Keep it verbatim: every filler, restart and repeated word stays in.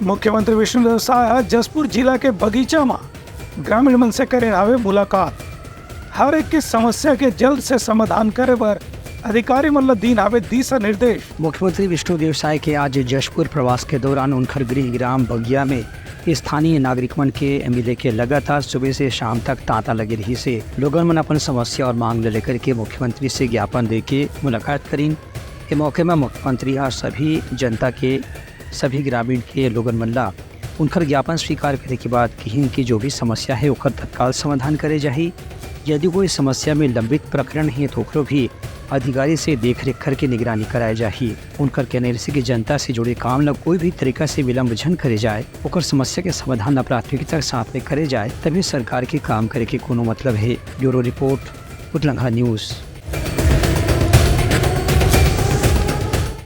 मुख्यमंत्री विष्णुदेव साय ह जशपुर जिला के बगीचा म ग्रामीण मन से करे हावे मुलाकात। हर एक के समस्या के जल्द से समाधान करे बर अधिकारी मन ल दीन हावे दिशा निर्देश। मुख्यमंत्री विष्णुदेव साय के आज जशपुर प्रवास के दौरान उनखर गृह ग्राम बगिया में स्थानीय नागरिक मन के मिले के लगातार सुबह से शाम तक तांता लगे रहिस हे। लोगन मन अपन समस्या और मांग ल लेकर के मुख्यमंत्री से ज्ञापन दे के मुलाकात करीन। ए मौके म मुख्यमंत्री ह सभी जनता के, सभी ग्रामीण के लोगन मन ला उनखर ज्ञापन स्वीकार करे के बाद किहिन कि जो भी समस्या हे ओकर तत्काल समाधान करे जाही। यदि कोई समस्या में लंबित प्रकरण हे तो ओकरो भी अधिकारी से देख रेख करके निगरानी कराए जाही। उनकर कहना हे कि जनता से जुड़े काम ला कोई भी तरीका से विलंब झन करे जाए, ओकर समस्या के समाधान ला प्राथमिकता के साथ में करे जाए, तभी सरकार के काम करे के कोनो मतलब हे। Bureau report, Utlangha news.